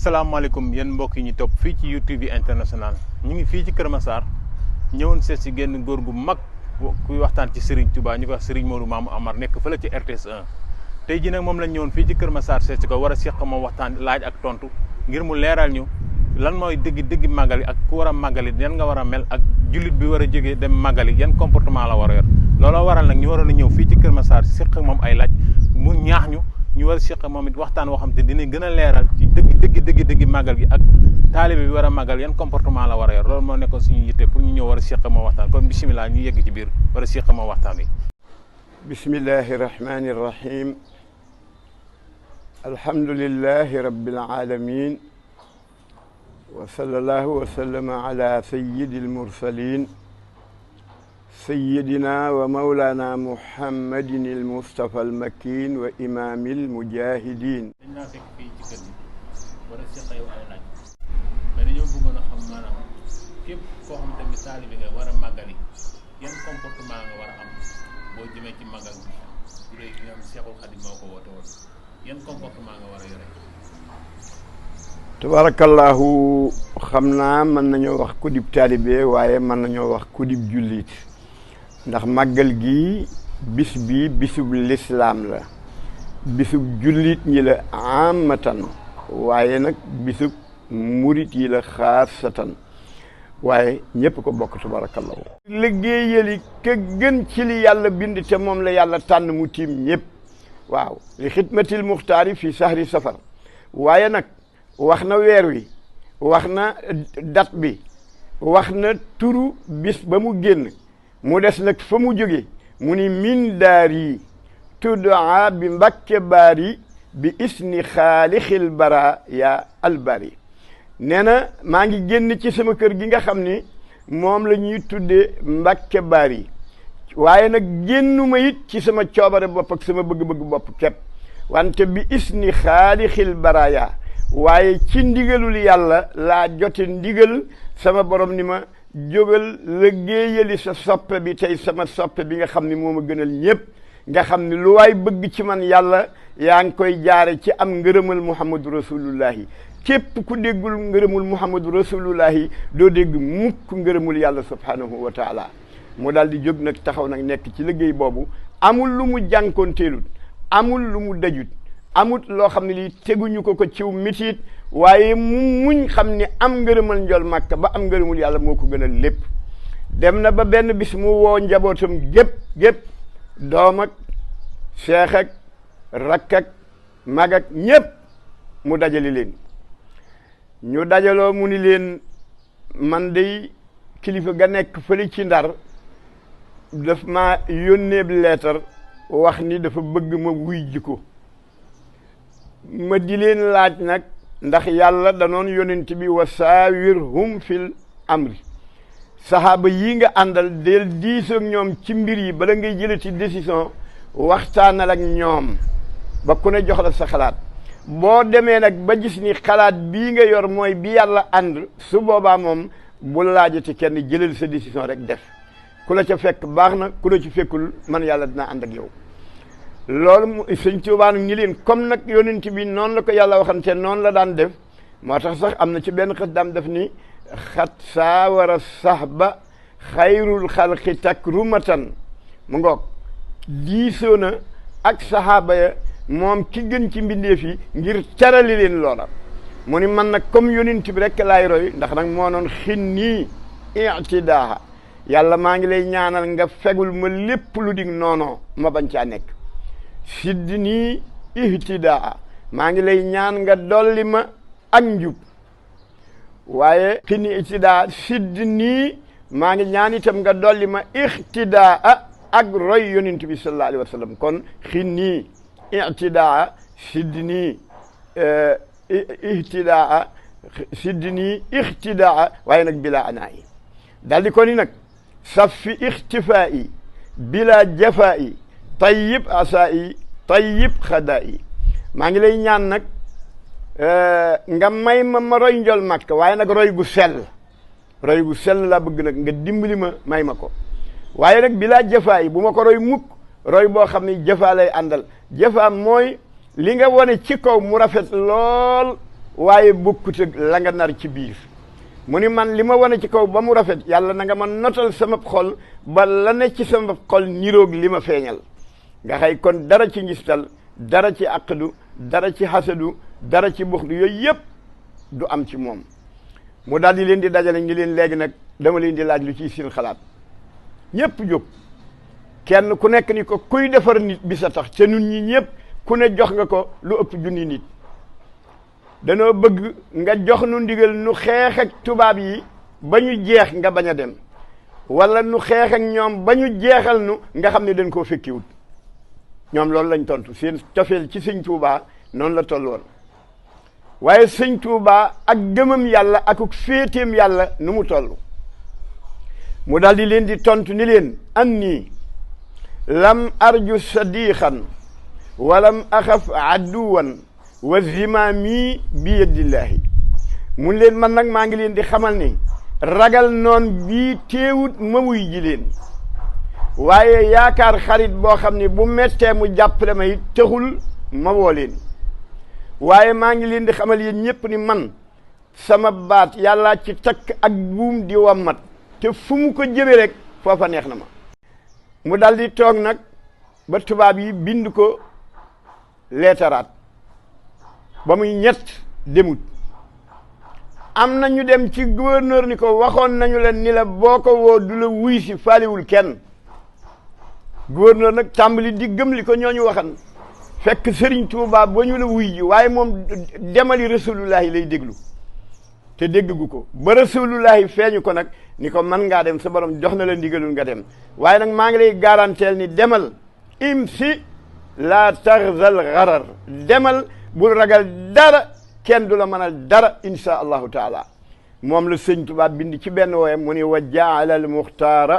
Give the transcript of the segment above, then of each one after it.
salaamaaleykum yéen mbokk yi ñu topp fii ci YouTube international ñu ngi fii ci Kër Massar ñëwoon seet si genn góor gu mag kuy waxtaan ci Serigne Touba ñu ko wax Serigne Modou Mamoun Amar nekk fële ci RTS 1 tey jii nag moom lañ ñëwoon fii ci Kër Massar seet si ko war a seq moom waxtaan laaj ak tontu ngir mu leeral ñu lan mooy dëgg màggali ak ku war a màggali yan nga war a mel ak jullit bi war a jógee dem màggali yan comportement la war a yor looloo waral nag ñu waroon a ñëw fii ci Kër Massar seq moom ay laaj mu ñaax ñu war a seq moom it waxtaan woo xam te dina gën a leeral ci dëgg màggal gi ak taalibe bi war a màggal yan comportement la war a yor loolu moo nekkoon suñu yitte pour ñu ñëw war a seq moom waxtaan kon bisimilah ñu yegg ci biir war a seq moom waxtaan wi. bismillahi rahmani rahim alhamdulillahi rabbil alamin wa sallallahu wa sallama ala sayyidil mursalin sayyidina wa mawlana muhammadin il mustafa al makin wa imamil mujahidin. dañ naa fekk fii ci kër gi war a seq yow ay laaj mais dañoo bëggoon a xam maanaam képp koo xam tamit taalibe nga war a màggali yan comportement nga war a am boo jëmee ci màggal bi kuréel gi nga xam Seexul Xadim moo ko woote woon yan comportement nga war a yore. tabarakallahu xam naa mën nañoo wax ku dib taalibe waaye mën nañoo wax ku dib jullit ndax màggal gi bis bi bisub lislaam la bisub jullit ñi la amatan waaye nag bisub murit yi la xaasatan waaye ñëpp ko bokk tabarakallahu liggéeyali ka gën ci li yàlla bind te moom la yàlla tànn mu tiim ñëpp waaw li xidmatil muxtaari fi sahri safar waaye nag wax na weer wi wax na date bi wax na turu bis ba mu génn mu des nag fa mu jóge mu ni min daari tudaa bi Mbàkke baari bi isni xaalixil bara ya albari nee na maa ngi génn ci sama kër gi nga xam ni moom la ñuy tuddee Mbàkke baari waaye nag génnuma it ci sama coobare bopp ak sama bëgg-bëgg bopp képp wante bi isni xaalixil bara ya waaye ci ndigalul yàlla laa jote ndigal sama borom ni ma jógal liggéeyali sa soppe bi tey sama soppe bi nga xam ni moo ma gënal ñëpp nga xam ni lu waay bëgg ci man yàlla yaa ngi koy jaare ci am ngërëmal muhammadu rasulullahi képp ku déggul ngërëmul muhammadu rasulullahi doo dégg mukk ngërëmul yàlla subhanahu wa taala mu daal di jóg nag taxaw nag nekk ci liggéey boobu amul lu mu jànkoonteelut amul lu mu dajut amut loo xam ne lii teguñu ko ciw mitit waaye mu muñ xam ne am ngërëmal njol màkka ba am ngërëmul yàlla moo ko gënal lépp dem na ba benn bis mu woo njabootam gépp doom ak seex ak rakk ak mag ak ñépp mu dajali leen ñu dajaloo mu ni leen man day kilifa ga nekk fële ci Ndar daf ma yónneeb leetar wax ni dafa bëgg ma wuy ji ko ma di leen laaj nag ndax yàlla danoon yonent bi wa saawirhum fil amri sahaaba yi nga àndal del diisoog ñoom ci mbir yi bala ngay jëlati décision waxtaanal ak ñoom ba ku ne jox la sa xalaat boo demee nag ba gis ni xalaat bii nga yor mooy bi yàlla ànd su boobaa moom bu laajati kenn jëlal sa décision rek def ku la ca fekk baax na ku la ci fekkul man yàlla dinaa ànd ak yow loolu sëñ Tuubaa ñi leen comme nag yonent bi noonu la ko yàlla waxante noonu la daan def moo tax sax am na ci benn xës daam def ni xat saawara sahba xayrul xalqi takrumatan mu ngoog diisoo na ak sahaaba ya moom ki gën ci mbindeef yi ngir carali leen loola mu ni man nag comme yonent bi rek laay roy ndax nag moo noon xin nii i'tidaaha yàlla maa ngi lay ñaanal nga fegul ma lépp lu dig noonoo ma bañ caa nekk sidd nii ihtidaa maa ngi lay ñaan nga dolli ma ak njub waaye xini ihtidaa sidd nii maa ngi ñaan itam nga dolli ma ihtidaa ak roy yonent bi sallallahu alayhi wa sallam kon xin nii ihtidaa sidd nii ihtidaa sidd nii ihtidaa waaye nag bila anaayi daal di ko ni nag safi ixtifaa'i bila jafaa'i tayyib asaa'i tayyib xadaa'i maa ngi lay ñaan nag nga may ma roy njol Makka waaye nag roy gu sell laa bëgg nag nga dimbali ma may ma ko waaye nag bilaa jafaa'i bu ma ko roy mukk roy boo xam ne jafaa lay àndal jafaa mooy li nga wane ci kaw mu rafet lool waaye bokkut ak la nga nar ci biir mu ni man li ma wane ci kaw ba mu rafet yàlla na nga ma notal sama xol ba la ne ci sama xol niroog li ma feeñal nga xëy kon dara ci ngistal dara ci aqdu dara ci hasadu dara ci buxdu yooyu yëpp du am ci moom mu daal di leen di dajale ngi leen léegi nag dama leen di laaj lu ciy seen xalaat ñëpp jóg kenn ku nekk ni ko kuy defar nit bi sa tax ca nun ñi ñëpp ku ne jox nga ko lu ëpp junni nit danoo bëgg nga jox nu ndigal nu xeex ak tubaab yi ba ñu jeex nga bañ a dem wala nu xeex ak ñoom ba ñu jeexal nu nga xam ne dañ koo fekkiwut ñoom loolu lañ tontu seen cofeel ci sëñ Tuubaa noonu la toll woon waaye sëñ Tuubaa ak gëmam yàlla ak féeteem yàlla nu mu toll mu daal di leen di tontu ni leen anni lam arju sadiqan walam axaf aduwan wa zimaami bi yadillahi mun leen man nag maa ngi leen di xamal ni ragal noon bii teewut ma wuy ji leen waaye yaakaar xarit boo xam ne bu mettee mu jàppale ma it taxul ma woo leen waaye maa ngi leen di xamal yéen ñëpp ni man sama baat yàllaa ci takk ak buum di wammat te fu mu ko jëme rek foofa neex na ma mu dal di toog nag ba tubaab yi bind ko leetaraat ba muy ñett demut am na ñu dem ci gouverneur ni ko waxoon nañu leen ni la boo ko woo du la wuy si faaliwul kenn gouverneur nag tàmbali di gëm li ko ñooñu waxan fekk Sëriñ Tuubaa ba ñu la wuy ji waaye moom demali rasulullahi lay déglu te déggu ko ba rasulullahi feeñu ko nag ni ko man ngaa dem sa borom jox na la ndigalul nga dem waaye nag maa ngi lay garanteel ni demal imsi la taxzal garar demal bul ragal dara kenn du la mënal dara insha allahu taala moom la Sëñ Tuubaa bind ci benn wooyam mu ni wa jaala al muxtaara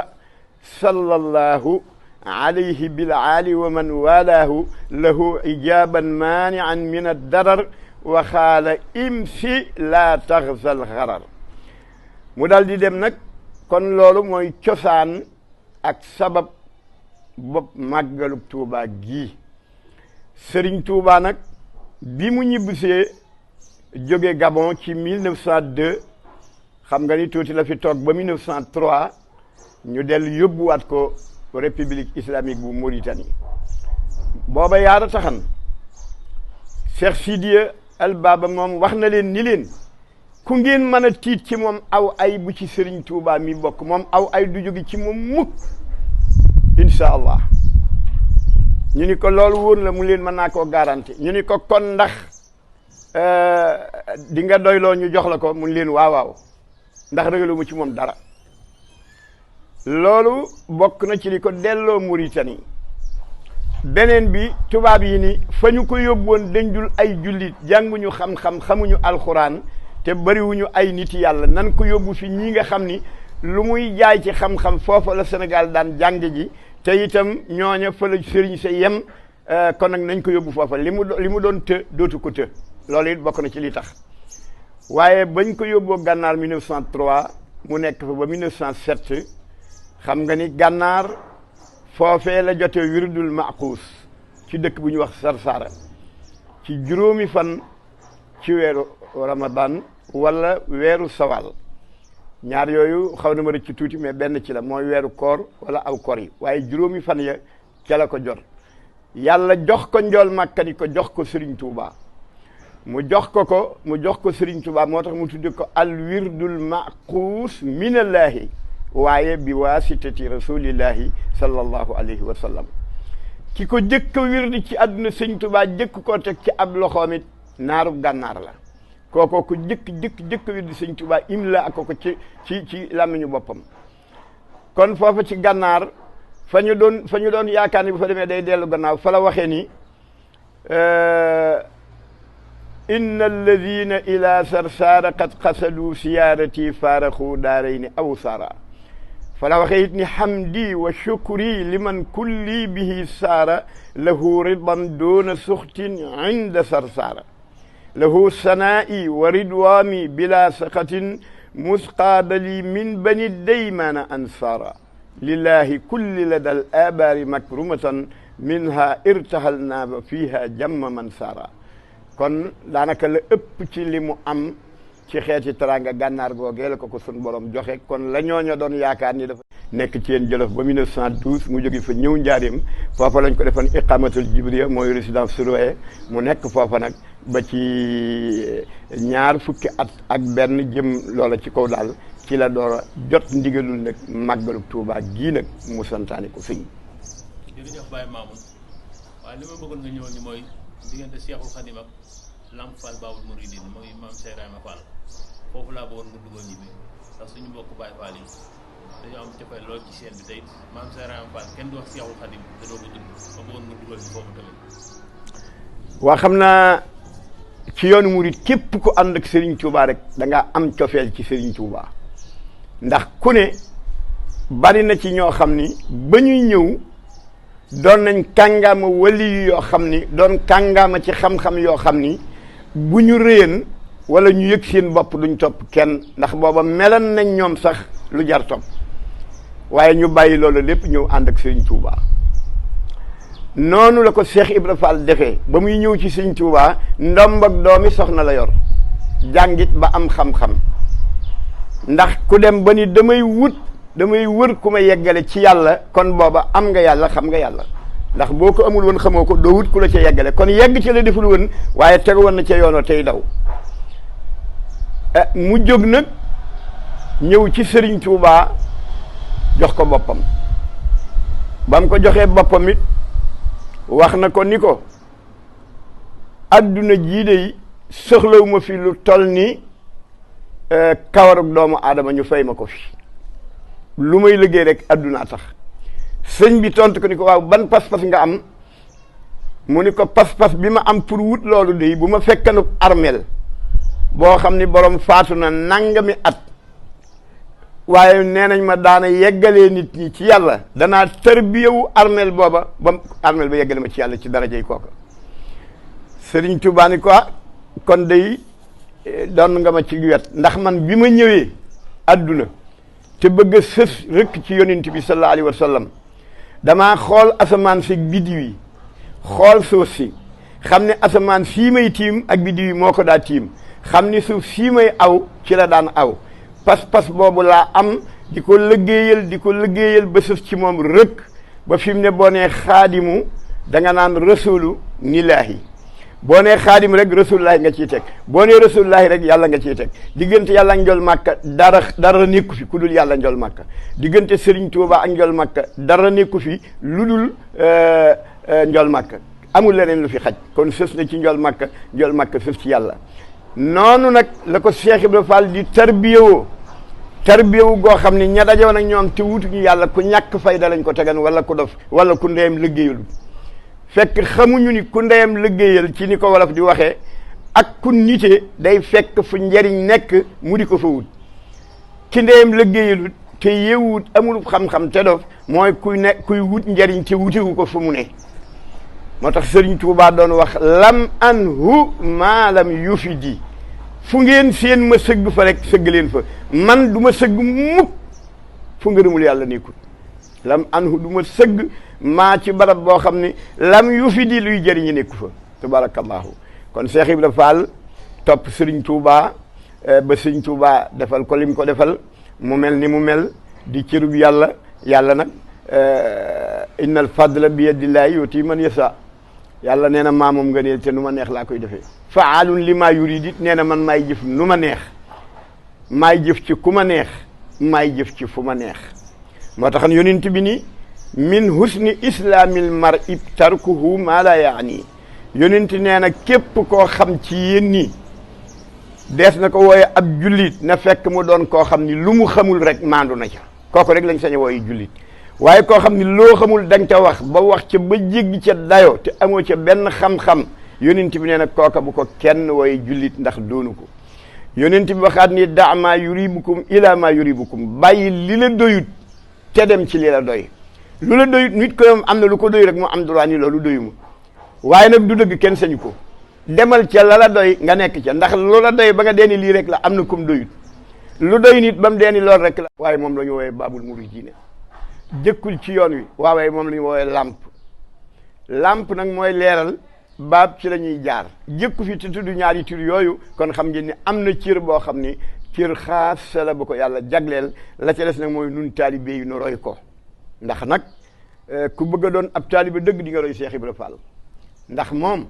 sallallahu alayhi bil aali wa man walaahu lahu ijaban maanian min addarar wa xaala imsi la taxzal garar mu daal di dem nag kon loolu mooy cosaan ak sabab bopp màggalug Tuubaa gii Sëriñ Tuubaa nag bi mu ñibbisee jóge Gabon ci 1902 xam nga ni tuuti la fi toog ba 1903 ñu dellu yóbbuwaat ko république islamique bu Mauritanie booba yaara taxan Cheikh Sidiya al Baba moom wax na leen ni leen ku ngeen mën a tiit ci moom aw ay bu ci Sëriñ Tuubaa mi bokk moom aw ay du jóge ci moom mukk insha allah ñu ni ko loolu wóor la mu leen mën naa koo garanti ñu ni ko kon ndax di nga doyloo ñu jox la ko mun leen waawaaw ndax ragalu mu ci moom dara loolu bokk na ci li ko delloo Mauritanie beneen bi tubaab yi ni fa ñu ko yóbboon dañ dul ay jullit jànguñu xam-xam xamuñu alxuraan te bariwuñu ay nit yàlla nan ko yóbbu fi ñi nga xam ni lu muy jaay ci xam-xam foofa la Sénégal daan jàng ji te itam ñooña fa la sëriñ sa yem kon nag nañ ko yóbbu foofa li mu doon të dootu ko të loolu it bokk na ci li tax waaye bañ ko yóbboo gànnaar 1903 mu nekk fa ba 1907 xam nga ni gànnaar foofee la jotee wirdul maaquus ci dëkk bu ñuy wax Sarsara ci juróomi fan ci weeru Ramadan wala weeru sawal ñaar yooyu xaw na ma rëcc ci tuuti mais benn ci la mooy weeru koor wala aw koor yi waaye juróomi fan ya ca la ko jot yàlla jox ko njool Màkka ni ko jox ko Sëriñ Tuubaa mu jox ko Sëriñ Tuubaa moo tax mu tudde ko al wirdul maaquus minallaahi waaye bi waasitati rasulillahi sallallahu alayhi wa sallam ki ko jëkk a wirdi ci àdduna Sëñ Tuubaa jëkk koo teg ci ab loxoom it naarub gànnaar la kooko ko jëkk wirdi Sëñ Tuubaa imla ak ko ci làmmiñu boppam kon foofa ci gànnaar fa ñu doon yaakaar ni bu fa demee day dellu gannaaw fa la waxee ni inna alladina ila sarsara qad qasadu siyaarati faaraxu daarayni aw sara fala waxee it ni hamdi wa shukri liman kulli bihi saara lahu ridan doona suxtin inda sarsara lahu sanaa'i wa ridwaami bila saqatin musqaadali min bani daymana ansaara lillahi kulli lada al abaari makrumatan minha irtahalna fiha jamma man saara kon daanaka la ëpp ci li mu am ci xeeti teraanga gànnaar googee la ko sun borom joxe kon la ñooña doon yaakaar ni dafa nekk ci yéen Jolof ba 1912 mu jóge fa ñëw njaareem foofa lañ ko defoon iqamatul jibriya mooy résidence surveillée mu nekk foofa nag ba ci ñaar fukki at ak benn jëm loola ci kaw daal ci la door a jot ndigalul nag màggalu Tuubaa gii nag mu santaane ko sëñ. jërëjëf Baye Mamoun waaye li ma bëggoon nga ñëwoon ni mooy diggante Cheikhul Khadim ak Lamp Fall Baabul Mouridine mooy maam Cheikh Ibrahima Fall foofu laa bëggoon nga dugal ñi bi ndax suñu mbokk Baye Fall yi dañoo am cofeel lool ci seen bi tey maam Cheikh Ibrahima Fall kenn du wax Cheikhul Khadim te doo ko tudd ma bëggoon nga dugal ñi foofu tamit. waa xam naa ci yoonu murid képp ku ànd ak Serigne Touba rek da nga am cofeel ci Serigne Touba ndax ku ne bari na ci ñoo xam ni ba ñuy ñëw doon nañ kàngaama wali yoo xam ni doon kàngaama ci xam-xam yoo xam ni bu ñu réyeen wala ñu yëg seen bopp duñ topp kenn ndax booba melan nañ ñoom sax lu jar topp waaye ñu bàyyi loolu lépp ñëw ànd ak Serigne Touba noonu la ko Cheikh Ibra Fall defee ba muy ñëw ci Serigne Touba ndomb ak doomi soxna la yor jàngit ba am xam-xam ndax ku dem ba ni damay wër ku ma yeggale ci yàlla kon booba am nga yàlla xam nga yàlla ndax boo ko amul woon xamoo ko doo wut ku la ca yeggale kon yegg ci la deful woon waaye tegu woon na ca yoonoo tey daw mu jóg nag ñëw ci Serigne Touba jox ko boppam ba mu ko joxee boppam it wax na ko ni ko adduna jii de soxlawuma fi lu toll ni kawarug doomu aadama ñu fay ma ko fi lu may liggéey rek addunaa tax sëñ bi tontu ko ni ko waaw ban pas-pas nga am mu ni ko pas-pas bi ma am pour wut loolu de bu ma fekkanu armeel boo xam ni borom faatu na nangami at waaye nee nañ ma daana yeggalee nit ñi ci yàlla danaa tërbiyewu armeel booba ba armeel ba yeggale ma ci yàlla ci darajey kooka Sëriñ Tuubaa ni ko kon day doon nga ma ci wet ndax man bi ma ñëwee adduna te bëgg a sës rëkk ci yonent bi sallallahu alayhi wa sallam damaa xool asamaan si biddiw yi xool suuf si xam ne asamaan fii may tiim ak biddiw yi moo ko daa tiim xam ni suuf fii may aw ci la daan aw pas-pas boobu laa am di ko liggéeyal ba sës ci moom rëkk ba fi mu ne boo nee xaadimu da nga naan rasulu nilaahi boo nee xaadim rek rasulullahi nga ciy teg boo nee rasulullahi rek yàlla nga ciy teg diggante yàlla ak njol màkka dara nekku fi ku dul yàlla njol màkka diggante Serigne Touba ak njol màkka dara nekku fi lu dul njol màkka amul leneen lu fi xaj kon sës na ci njol màkka sës ci yàlla noonu nag la ko Cheikh Ibrahima Fall di tarbiyewu goo xam ne ña dajoon ak ñoom te wutuñu yàlla ku ñàkk fayda lañ ko tegan wala ku dof wala ku ndeyam liggéeyul fekk xamuñu ni ku ndeyam liggéeyal ci ni ko wolof di waxee ak ku nite day fekk fu njariñ nekk mu di ko fa wut ki ndeyam liggéeyalut te yeewut amul xam-xam te dof mooy kuy wut njariñ te wutewu ko fu mu ne moo tax Serigne Touba doon wax lam anhu maalam yufidi fu ngeen seen ma sëgg fa rek sëgg leen fa man du ma sëgg mukk fu ngërëmul yàlla nekkul lam anhu du ma sëgg maa ci barab boo xam ne lam yufidi luy jëriñu nekku fa tabarakallahu kon Cheikh Ibrahima Fall topp Serigne Touba ba Serigne Touba defal ko lim ko defal mu mel ni mu mel di cërub yàlla nag innal fadla bi yadillahi yuti man yasa yàlla nee na maa moom nga neel te nu ma neex laa koy defee faalun li maa yurid it nee na man maay jëf nu ma neex maay jëf ci ku ma neex maay jëf ci fu ma neex moo tax yonent bi ni min husni islamil mar'i tarkuhu maa la yaani yonent nee na képp koo xam ci yéen nii dees na ko wooye ab jullit na fekk mu doon koo xam ni lu mu xamul rek maandu na ca kooku rek lañ sañ a wooye jullit waaye koo xam ni loo xamul danga ca wax ba wax ca ba jéggi ca dayo te amoo ca benn xam-xam yonent bi nee na kooka bu ko kenn wooye jullit ndax doonu ko yonent bi waxaat ni da maa yuribukum ila maa yuribukum bàyyi li la doyut te dem ci li la doy lu la doyut nit ko am na lu ko doy rek mu am droit ni loolu doyuma waaye nag du dëgg kenn sañu ko demal ca la la doy nga nekk ca ndax lu la doy ba nga deeni lii rek la am na kum doyut lu doy nit ba mu deeni lool rek la waaye moom la ñu wooyee baabul muridiina jëkkul ci yoon wi waawee moom la ñu wooyee làmp nag mooy leeral baab ci la ñuy jaar jëkku fi te tudd ñaari tur yooyu kon xam ngeen ni am na cër boo xam ni cër xaas la bu ko yàlla jagleel la ca des nag mooy nun taalibe yi nu roy ko ndax nag ku bëgg a doon ab taalibe dëgg di nga roy Cheikh Ibra Fall ndax moom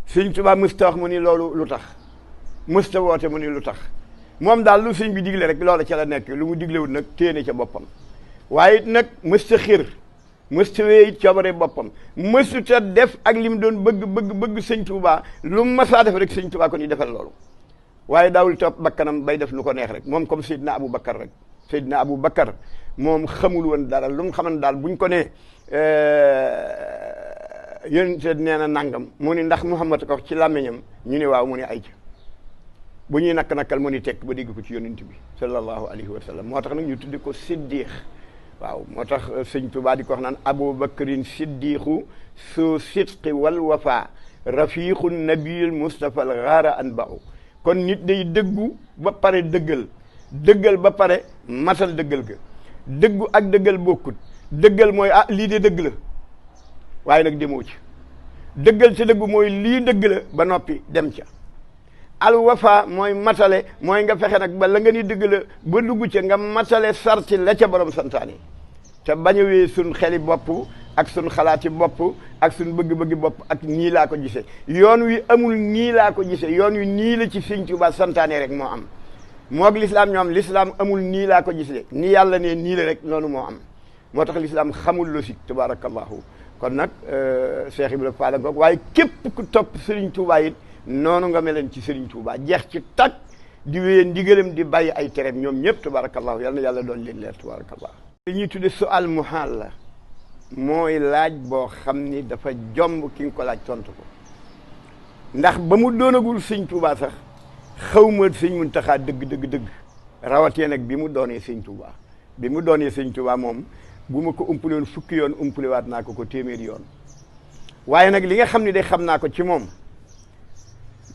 Sëñ Tuubaa mësta wax mu ni loolu lu tax mësta woote mu ni lu tax moom daal lu sëñ bi digle rek loola ca la nekk lu mu diglewul nag téene ca boppam waaye it nag mësta xir mësta wee it coobare boppam mësuta def ak li mu doon bëgg sëñ Tuubaa lu mu masaa def rek sëñ Tuubaa ko ni defal loolu waaye daawul topp bakkanam bay def lu ko neex rek moom comme Seydina Abou Bakar rek Seydina Abou Bakar moom xamul woon dara lu mu xaman daal buñ ko nee yéen te nee na nangam mu ni ndax Muhammad ko ci làmmiñam ñu ni waaw mu ni ay ca bu ñuy nakk-nakkal mu ni tekk ba dégg ko ci yonent bi sallallahu alayhi wa sallam moo tax nag ñu tuddi ko siddiq waaw moo tax sëñ Tuubaa di ko wax naan Abou Bakrin siddiqu su sidqi wal wafa rafiqu nabiyul Mustafa al gaara an ba'u kon nit day dëggu ba pare dëggal ba pare matal dëggal ga dëggu ak dëggal bokkut dëggal mooy lii de dëgg la waaye nag demoo ci dëggal ca dëggu mooy lii dëgg la ba noppi dem ca al wafa mooy matale mooy nga fexe nag ba la nga ni dëgg la ba dugg ca nga matale sarti la ca borom santaane te bañ a wee suñ xeli bopp ak suñ xalaati bopp ak suñ bëgg-bëggi bopp ak nii laa ko gisee yoon wi amul nii laa ko gisee yoon wi nii la ci Sëñ Tuubaa santaane rek moo am moog lislaam ñoom lislaam amul nii laa ko gisee ni yàlla ne nii la rek noonu moo am moo tax lislaam xamul logique tabarakallahu kon nag Cheikh Ibrahima Fall ngoog waaye képp ku topp Serigne Touba it noonu nga meleen ci Serigne Touba jeex ci tag di wéyee ndigalam di bàyyi ay tereem ñoom ñëpp tabarakallahu yal na yàlla doon leen leer tabarakallahu li ñuy tudde su'al muhaal la mooy laaj boo xam ni dafa jomb ki nga ko laaj tontu ko ndax ba mu doonagul Sëñ Touba sax xaw ma Sëñ Muntaxa dëgg rawatee nag bi mu doonee Sëñ Touba bi mu doonee Sëñ Touba moom bu ma ko umpale woon fukki yoon umpale waat naa ko téeméeri yoon waaye nag li nga xam ne de xam naa ko ci moom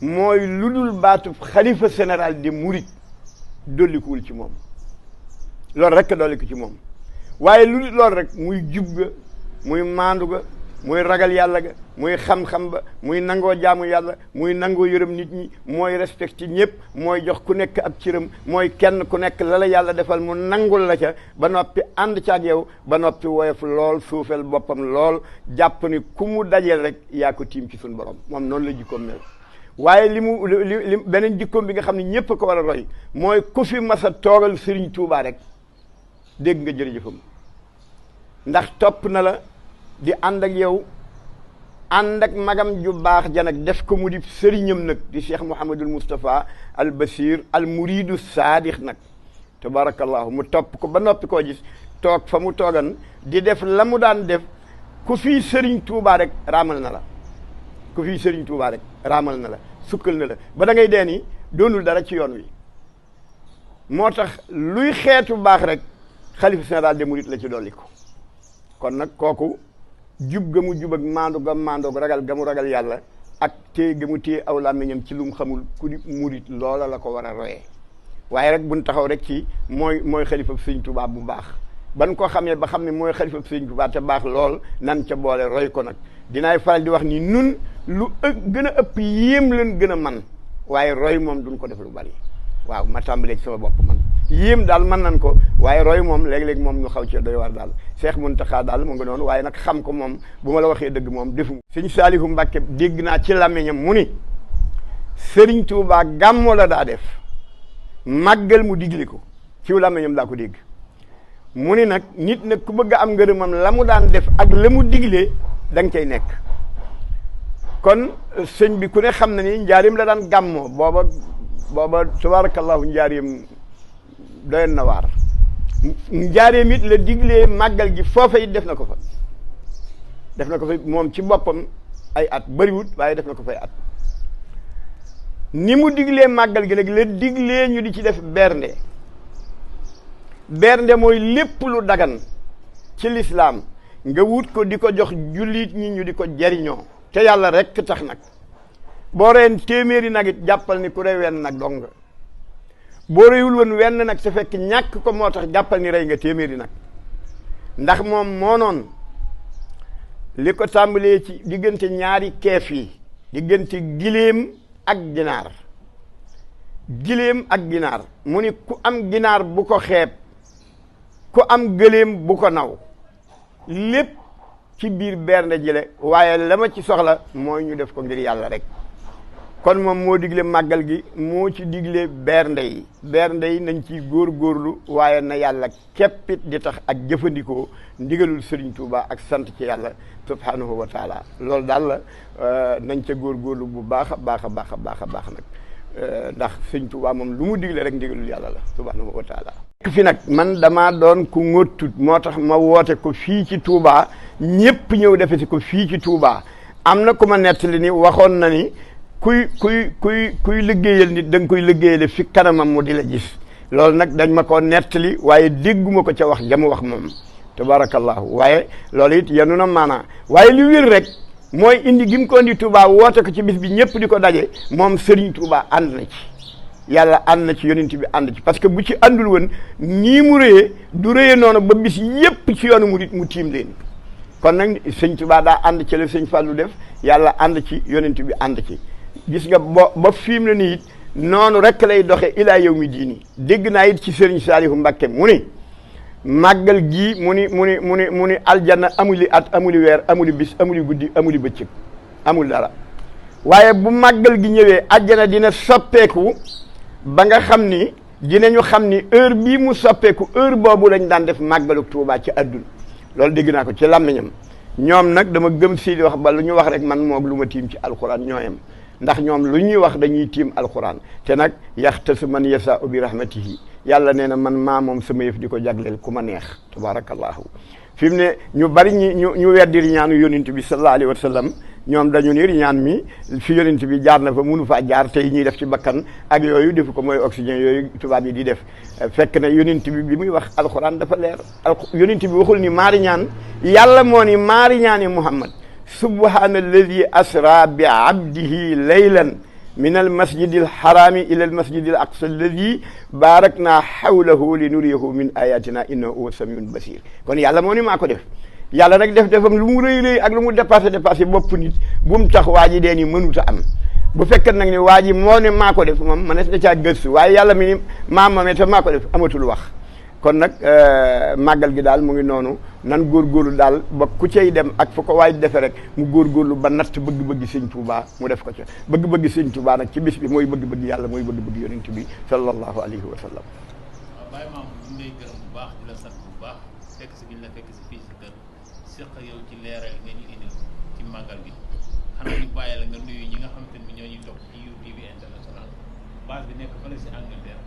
mooy lu dul baatu xalifa général des mourides dollikuwul ci moom loolu rek dolliku ci moom waaye lu dul loolu rek muy jub ga muy maandu ga muy ragal yàlla ga muy xam-xam ba muy nangoo jaamu yàlla muy nangoo yërëm nit ñi mooy respecté ñëpp mooy jox ku nekk ab cëram mooy kenn ku nekk la yàlla defal mu nangul la ca ba noppi ànd ca ak yow ba noppi woyof lool suufel boppam lool jàpp ni ku mu dajeel rek yaa ko tiim ci suñu borom moom noonu la jikkoom mel waaye li beneen jikkoom bi nga xam ne ñëpp ko war a roy mooy ku fi mas a toogal Serigne Touba rek dégg nga jërëjëfam ndax topp na la di ànd ak yow ànd ak magam ju baax ja nag def ko mu di sëriñam nag di Cheikh Mouhamadul Moustapha al Basir al Muridu Saadix nag tabarakallahu mu topp ko ba noppi koo gis toog fa mu toogan di def la mu daan def ku fii Serigne Touba rek raamal na la ku fii Serigne Touba rek raamal na la sukkal na la ba da ngay dee ni doonul dara ci yoon wi moo tax luy xeetu baax rek xalifa général des mourides la ci dolli ko kon nag kooku jub ga mu jub ak maandoog ragal ga mu ragal yàlla ak téye ga mu téye aw làmmiñam ci lu mu xamul ku di murit loola la ko war a royee waaye rek buñ taxaw rek ci mooy xalifa Sëñ Tuubaa bu baax ban ko xamee ba xam ne mooy xalifa Sëñ Tuubaa te baax lool nan ca boole roy ko nag dinaay faral di wax ni nun lu gën a ëpp yéem leen gën a man waaye roy moom duñ ko def lu bari waaw ma tàmbalee ci sama bopp man yéem daal mën nan ko waaye roy moom léeg-léeg moom ñu xaw ci doy war daal Cheikh Mountakha daal mu nga noonu waaye nag xam ko moom bu ma la waxee dëgg moom defu Sëñ Saalihu Mbàkke dégg naa ci làmmiñam mu ni Sëriñ Tuubaa gàmmo la daa def màggal mu digle ko ci làmmiñam daa ko dégg mu ni nag nit nag ku bëgg a am ngërëmam la mu daan def ak la mu diglee da nga cay nekk kon sëñ bi ku ne xam na ni njaarim la daan gàmmoo booba tabarakallahu njaarim doyen na waar njaareem it la diglee màggal gi foofa it def na ko fa moom ci boppam ay at bëriwut waaye def na ko fay at ni mu diglee màggal gi nag la diglee ñu di ci def bernde mooy lépp lu dagan ci lislaam nga wut ko di ko jox jullit ñi ñu di ko jariñoo te yàlla rekk tax nag boo reen téeméeri nag it jàppal ni ku rey wenn nag dong boo reyul woon wenn nag te fekk ñàkk ko moo tax jàppal ni rey nga téeméeri nag ndax moom moo noon li ko tàmbalee ci diggante ñaari keef yi diggante giléem ak ginaar mu ni ku am ginaar bu ko xeeb ku am gëléem bu ko naw lépp ci biir bernde jële waaye la ma ci soxla mooy ñu def ko ngir yàlla rek kon moom moo digle màggal gi moo ci digle bernde yi nañ ciy góorgóorlu waaye na yàlla képpit di tax ak jëfandikoo ndigalul Serigne Touba ak sant ci yàlla subhanahu wa taala loolu daal la nañ ca góorgóorlu bu baax a baax nag ndax Serigne Touba moom lu mu digle rek ndigalul yàlla la subhanahu wa taala fi nag man damaa doon ku ngóttut moo tax ma woote ko fii ci Touba ñëpp ñëw defe si ko fii ci Touba am na ku ma nettali ni waxoon na ni kuy liggéeyal nit da nga koy liggéeyale fi kanamam mu di la gis loolu nag dañ ma koo nettali waaye dégguma ko ca wax jamu wax moom tabarakallahu waaye loolu it yenu na maanaa waaye li wér rek mooy indi gi mu ko indi Touba woote ko ci bis bi ñëpp di ko daje moom Serigne Touba ànd na ci yàlla ànd na ci yonent bi ànd ci parce que bu ci àndul woon nii mu rëyee du rëyee noonu ba bis yëpp ci yoonu murit mu tiim leen kon nag sëñ Touba daa ànd ci la sëñ Fallou def yàlla ànd ci yonent bi ànd ci gis nga ba fi mu ne nii it noonu rek lay doxe ilaa yow mi diini dégg naa it ci Serigne Saliou Mbacké mu ni màggal gii mu ni aljanna amuli at amuli weer amuli bis amuli guddi amuli bëccëg amul dara waaye bu màggal gi ñëwee aljanna dina soppeeku ba nga xam ni dinañu xam ni heure bii mu soppeeku heure boobu lañ daan def màggalu Tuubaa ci àdduna loolu dégg naa ko ci làmmiñam ñoom nag dama gëm si di wax ba lu ñu wax rek man moog lu ma tiim ci alxuraan ñooyam ndax ñoom lu ñuy wax dañuy tiim alxuraan te nag yaxtasu man yasaau bi rahmatihi yàlla nee na man maa moom sama yëf di ko jagleel ku ma neex tabarakallahu fi mu ne ñu bari ñu weddi riñaanu yonent bi sallallahu alayhi wa sallam ñoom dañu ni riñaan mi fi yonent bi jaar na fa mënu faa jaar tey ñuy def ci bakkan ak yooyu defu ko mooy oxygène yooyu tubaab yi di def fekk na yonent bi muy wax alxuraan dafa leer yonent bi waxul ni maa riñaan yàlla moo ni maa riñaani Muhammad subhaana alladi asra bi abdihi laylan min al masjidi al harami ila al masjidi al aqsa alladi barakna hawlahu li nuriyahu min ayatina innahu huwa samiun basir kon yàlla moo ni maa ko def yàlla nag defam lu mu rëy ak lu mu dépassé bopp nit bu mu tax waa ji dee ni mënuta am bu fekkee nag ni waa ji moo ne maa ko def moom ma ne da caa gëstu waaye yàlla mi ni maamame te maa ko def amatul wax kon nag màggal gi daal mu ngi noonu nan góorgóorlu daal ba ku cay dem ak fu ko waay defe rek mu góorgóorlu ba natt bëgg-bëgg sëñ Touba mu def ko ca bëgg-bëgg sëñ Touba nag ci bis bi mooy bëgg-bëgg yàlla mooy bëgg-bëgg yonent bi sallallahu alayhi wa sallam. waaw Baye Mamour ñu ngi lay gërëm bu baax di la sant bu baax fekk si biñ la fekk si fii si kër seq yow ci leeral nga ñu indil ci màggal gi xanaa ñu bàyyi la nga nuyu ñi nga xam te ni ñoo ñuy topp ci UTV international base bi nekk fële si Angleterre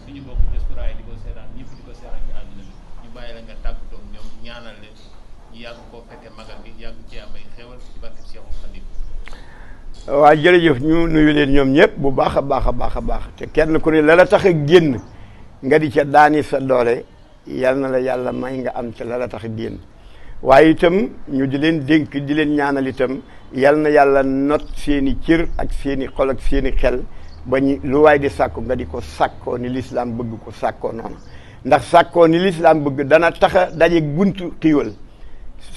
suñu bokk diaspora yi di ko seetaan ñëpp di ko seetaan ci àdduna bi ñu bàyyi la nga tàggatoo ak ñoom ñaanal leen ñu yàgg koo fekkee magal bi yàgg cee am ay xéewal ci barke Cheikhul Khadim. waaw jërëjëf ñu nuyu leen ñoom ñëpp bu baax a baax te kenn ku ne la la tax a génn nga di ca daani sa doole yal na la yàlla may nga am ca la la tax a génn waaye itam ñu di leen dénk di leen ñaanal itam yal na yàlla not seeni cër ak seeni xol ak seeni xel ba ñu lu waay di sàkku nga di ko sàkkoo ni lislaam bëgg ko sàkkoo noonu ndax sàkkoo ni lislaam bëgg dana tax a daje buntu xiiwal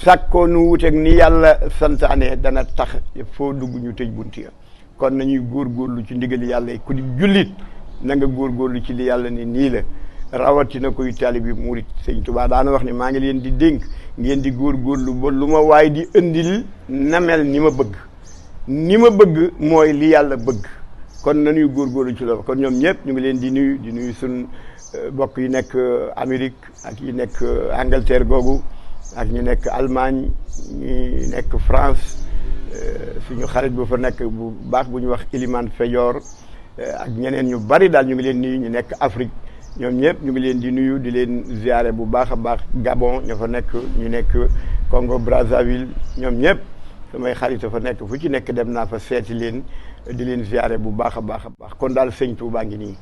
sàkkoo nu wuteeg ni yàlla santaane dana tax foo dugg ñu tëj buntu ya kon nañuy góorgóorlu ci ndigali yàlla yi ku di jullit na nga góorgóorlu ci li yàlla ni nii la rawatina koy taalibi murit sëñ Tuubaa daana wax ne maa ngi leen di dénk ngeen di góorgóorlu ba lu ma waay di indil na mel ni ma bëgg mooy li yàlla bëgg kon nañuy góorgóorlu ci loolu kon ñoom ñëpp ñu ngi leen di nuyu suñ mbokk yi nekk Amérique ak yi nekk Angleterre googu ak ñu nekk Allemagne ñu nekk France suñu xarit bu fa nekk bu baax bu ñu wax Iliman Feyor ak ñeneen ñu bari daal ñu ngi leen nuyu ñu nekk Afrique ñoom ñëpp ñu ngi leen di nuyu di leen ziare bu baax a baax Gabon ña fa nekk ñu nekk Congo Brazzaville ñoom ñëpp samay xarit fa nekk fu ci nekk dem naa fa seeti leen di leen ziare bu baax a baax kon daal sëñ Touba ngi nii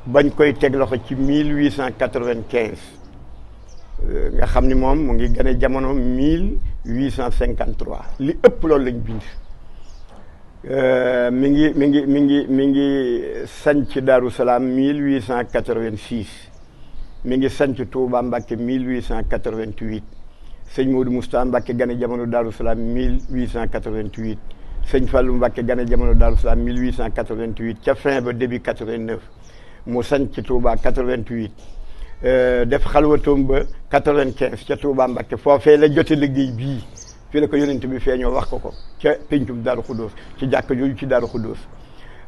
bañ koy teg loxo ci 1895 nga xam ni moom mu ngi gane jamono 1853 li ëpp loolu lañ bind mi ngi sanc Daaru Salaam 1886 mi ngi sanc Touba Mbacké 1888 sëñ Modou Moustapha Mbacke gane jamono Darou Salaam 1888 sëñ Fallou Mbacke gane jamono Darou Salaam 1888 ca fin ba début 89 mu sañ ci Touba 88 def xalwatoom ba 95 ca Touba Mbacke foofee la jote liggéey bii fii la ko yonent bi feeñoo wax ko ca pencum Darou Khoudoss ci jàkk jooju ci Darou Khoudoss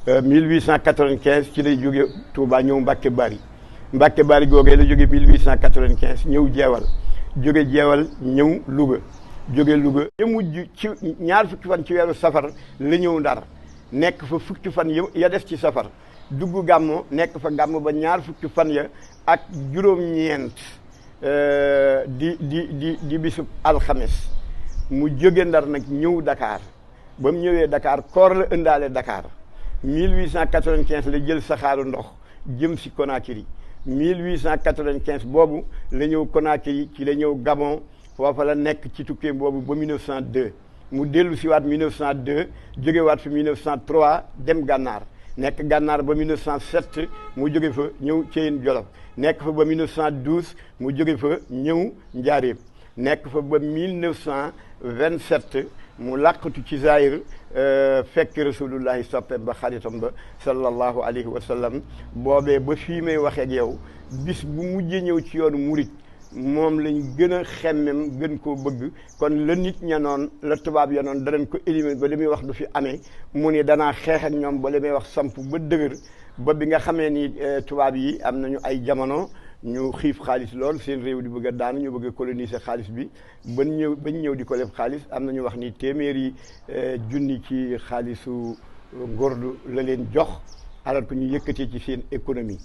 1895 ci lay jóge Touba ñëw Mbacke Bari googee la jóge 1895 ñëw jeewal jóge jeewal ñëw Louga jóge Louga ya mujj ci ñaar fukki fan ci weeru safar la ñëw Ndar nekk fa fukki fan ya des ci safar dugg gàmmo nekk fa gàmmo ba ñaar fukki fan ya ak juróom-ñeent di bisub alxames mu jóge Ndar nag ñëw Dakar ba mu ñëwee Dakar koor la ëndaale Dakar 1895 la jël saxaaru ndox jëm si Conakry 1895 boobu la ñëw Conakry ci la ñëw Gabon foofa la nekk ci tukkeem boobu ba 1902 mu dellu si waat 1902 jóge waat fi 1903 dem Gànnaar nekk Gànnaar ba 1907 mu jóge fa ñëw Thièyène Jolof nekk fa ba 1912 mu jóge fa ñëw Njaaréem nekk fa ba 1927 mu làqatu ci Zaïr fekk rasulullahi soppem ba xaritam ba sallallahu alayhi wa sallam boobee ba fii may waxee ak yow bis bu mujjee ñëw ci yoonu murit moom lañ gën a xemmem gën koo bëgg kon la nit ña noon la tubaab ya noon danañ ko éliminer ba li muy wax du fi amee mu ni danaa xeex ak ñoom ba li may wax samp ba dëgër ba bi nga xamee ni tubaab yi am nañu ay jamono ñu xiif xaalis lool seen réew di bëgg a daanu ñu bëgg a coloniser xaalis bi bañ ñëw di ko leb xaalis am na ñu wax ni téeméeri junni ci xaalisu ngordu la leen jox alors que ñu yëkkatee ci seen économie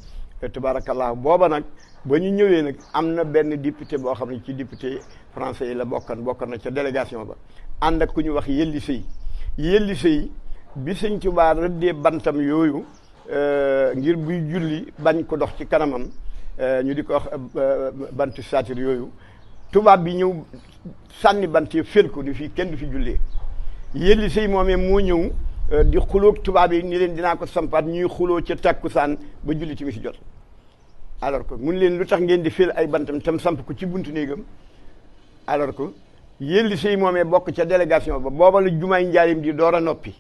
tabarakallah booba nag ba ñu ñëwee nag am na benn député boo xam ne ci député français yi la bokkan na ca délégation ba ànd ak ku ñu wax Yelli Sëy bi Sëñ Tuubaa rëddee bantam yooyu ngir buy julli bañ ko dox ci kanamam ñu di ko wax bantu satir yooyu tubaab bi ñëw sànni bant yi fél ko ni fii kenn du fi jullee Yelli Sëy moomee moo ñëw di xuloog tubaab yi ni leen dinaa ko sampaat ñuy xuloo ca takkusaan ba julli timis si jot alors que mun leen lu tax ngeen di fél ay bantam tam samp ko ci buntu néegam alors que Yelli Sëy moomee bokk ca délégation ba booba la jumaay Njaaréem di door a noppi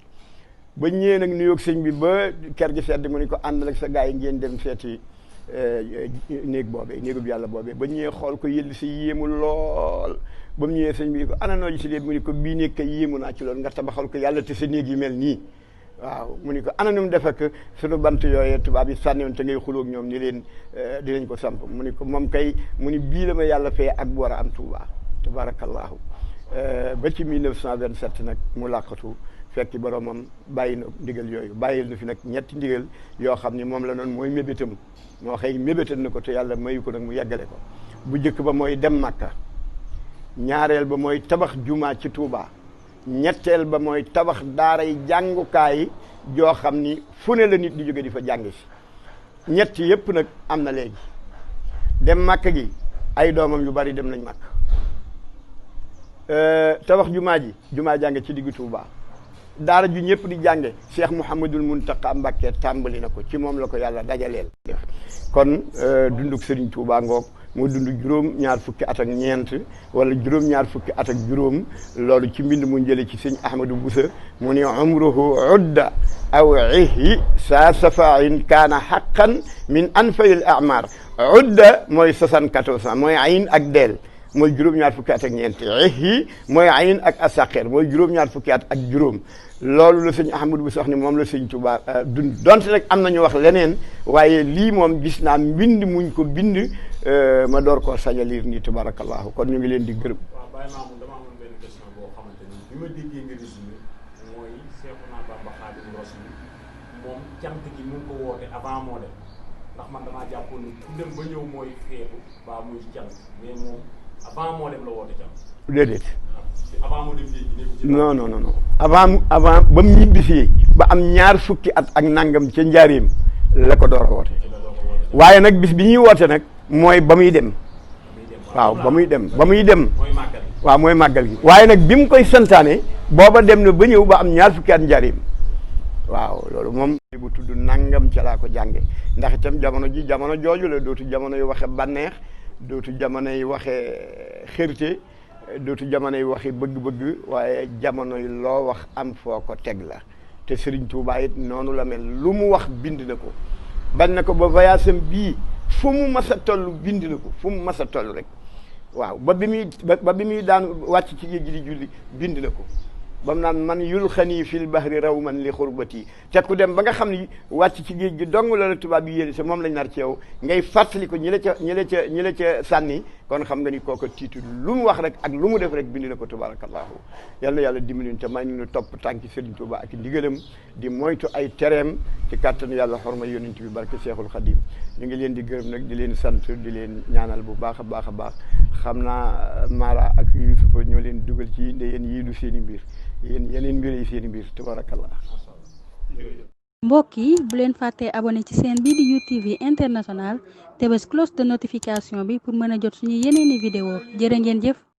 ba ñëwee nag nuyoog sëñ bi ba ker gi sedd mu ni ko àndal ak sa gars yi ngeen dem seeti néegub yàlla boobee ba ñëwee xool ko Yelli Sëy yéemu lool ba mu ñëwee sëñ bi ko ana noo si léegi mu ni ko bii néeg kay yéemu naa ci loolu nga tabaxal ko yàlla te sa néeg yi mel nii waaw mu ni ko ana nu mu def ak sunu bant yooyee tubaab yi sànniwoon te ngay xulóog ñoom ni leen dinañ ko samp mu ni ko moom kay mu ni bii la ma yàlla fee ak bu war a am Tuuba tabarakallahu ba ci 1927 nag mu làqatu fekki boromam bàyyi na ndigal yooyu bàyyil na fi nag ñetti ndigal yoo xam ni moom la noonu mooy mébétam moo xëy mébétal na ko te yàlla mayu ko nag mu yeggale ko bu njëkk ba mooy dem Makka ñaareel ba mooy tabax jumaa ci Touba ñetteel ba mooy tabax daaray jàngukaay joo xam ni fu ne la nit di jóge di fa jàngi si ñett yépp nag am na léegi dem Makka gi ay doomam yu bari dem nañ Makka tabax jumaa jànge ci diggu Touba daara ju ñëpp di jànge Cheikh Mouhamadul Muntaqa Mbacké tàmbali na ko ci moom la ko yàlla dajaleel def kon dunduk Serigne Touba ngoog moo dund juróom-ñaar fukki at ak ñeent wala juróom-ñaar fukki at ak juróom loolu ci mbind mu jële ci sëñ Ahmadou Boussa mu ni umruhu udda aw ihi saa safain kaana haqqan min anfayil a'mar udda mooy 74 ans mooy ayin ak deel mooy juróom-ñaar fukki at ak ñeent ihi mooy ayin ak asaqer mooy juróom-ñaar fukki at ak juróom loolu la sëñ Ahmadou Boussa wax ni moom la sëñ Touba dund donte nag am nañu wax leneen waaye lii moom gis naa mbind muñ ko bind ma door koo sañ a liir nii tabarakallahu kon ñu ngi leen di gërëm. waaw Baye Mamoune dama amoon benn question boo xamante ni bi ma déggee nga résumé mooy Cheikhouna Bamba Khadimu Rasul moom cant gi mu ngi ko woote avant moo dem ndax man damaa jàppoon ni ku dem ba ñëw mooy feetu ba muy cant mais moom avant moo dem la woote cant. déedéet. avant moo dem léegi non avant ba mu ñibbisee ba am ñaar fukki at ak nangam ca njaareem la ko door a woote waaye nag bis bi ñuy woote nag mooy ba muy dem waaw ba muy dem waaw mooy màggal gi waaye nag bi mu koy santaane booba dem na ba ñëw ba am ñaar fukki at njaareem waaw loolu moom bu tudd nangam ca laa ko jànge ndax itam jamono jooju la dootu jamono yu waxe bànneex dootu jamono yi waxe xërte dootu jamonoy waxi bëgg-bëgg waaye jamonoy loo wax am foo ko teg la te Serigne Touba it noonu la mel lu mu wax bind na ko bañ na ko ba voyage am bii fu mu mas a toll bind na ko fu mu mas a toll rek waaw ba bi muy daan wàcc ci géej gi di julli bind na ko ba mu naan man yul xanii fil bahri raw man li xurbati te ku dem ba nga xam ni wàcc ci géej gi dong la tubaab yi yéene sa moom lañ nar ci yow ngay fàttali ko ñi la ca sànni kon xam nga ni kooku tiitu lu mu wax rek ak lu mu def rek bind na ko tabarakallahu yal na yàlla dimbali te may ñu topp tànki Serigne Touba ak ndigalam di moytu ay tereem ci kàttanu yàlla xorma yonent bi barke Seexul Xadim ñu ngi leen di gërëm nag di leen sant di leen ñaanal bu baax a baax a baax xam naa Mara ak Yusufa ñoo leen dugal ci nde yéen yii du seen i mbir yéen yeneen mbir yi seen i mbir tabarakallah. mbokk yi bu leen fàttee abonné ci seen bii di UTV international te bés cloche de notification bi pour mën a jot suñu yeneeni vidéo jërë ngeen jëf.